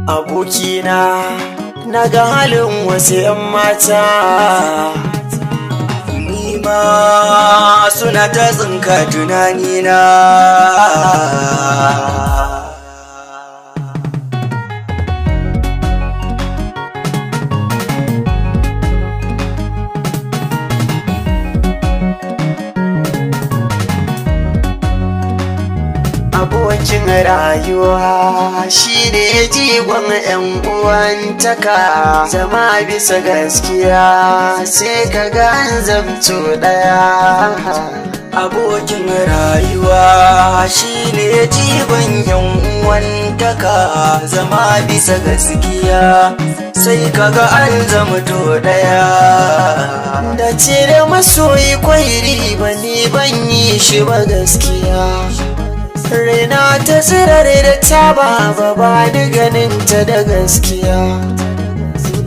Abokina, na ga halin wasu 'yan mata. Nima suna ta tsinka tunanina. Abokin rayuwa shine jigon 'yan uwantaka, zama bisa gaskiya sai ka ga an zamto ɗaya. Abokin rayuwa shine jigon yan uwantaka, zama bisa gaskiya sai kaga an zamto daya. Da cire masoyi kwai riba, ni ban yi shi ba gaskiya. Raina ta tsirare da ta ba ba ni ganin ta da gaskiya.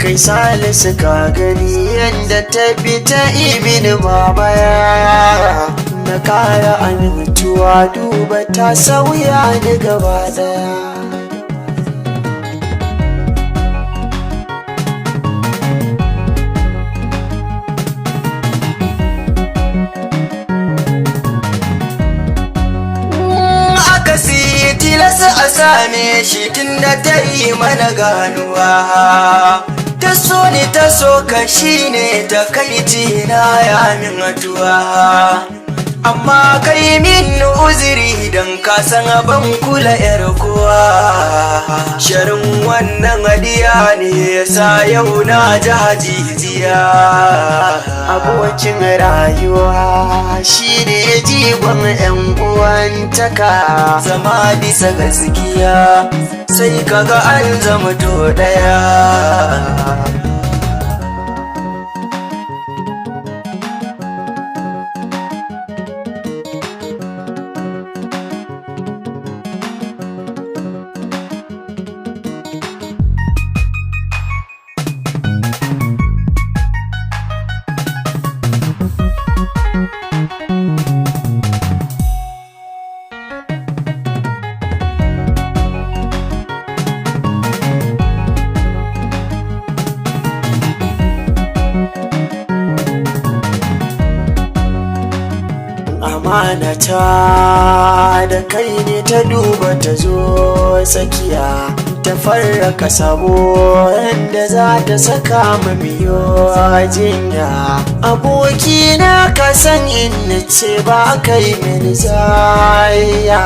Kai Salisu, ka gani yadda ta bi ta ibini baya. Na kara amintuwa, duba ta sauya ni gaba daya. Akasi tilasa a same shi tun da ta yi mana ganuwa. Ta so ni, ta so ka, shi ne ta kai na ya min atuwa. Amma kai min uziri don ka san ban kula yar kowa. Sharin wannan hadiya ne yasa yau na ji hajijiya. Abokin rayuwa shine jigon 'yan uwantaka, zama bisa gaskiya sai kaga an zamto daya. Amanata da kai ne ta duba, ta zo tsakiya ta farraka sabo yadda za ta saka mu biyo jinya. Abokina, ka san in ce ba kai mini zaya,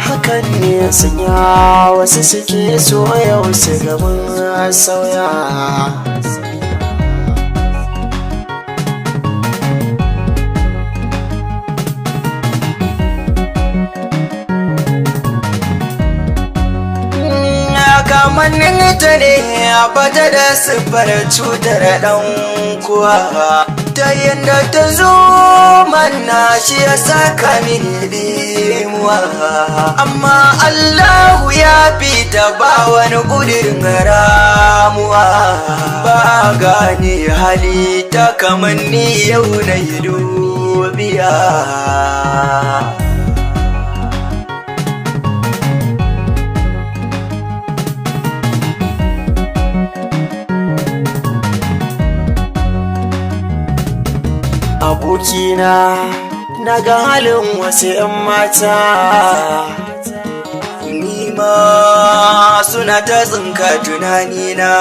hakan ne sanya wasu suke so yau su gaban sauya. Kamannin ta ne a bata da siffar cutar dan kuwa, ta yadda ta zo manna shi ya saka mini dimuwa. Amma Allahu ya fita, ba wani ƙudurin ramuwa. Ba gane hali ta kamanni, yau na yi dubiya. Abokina, na ga halin wasu 'yan mata. Nima suna ta tsinka tunanina.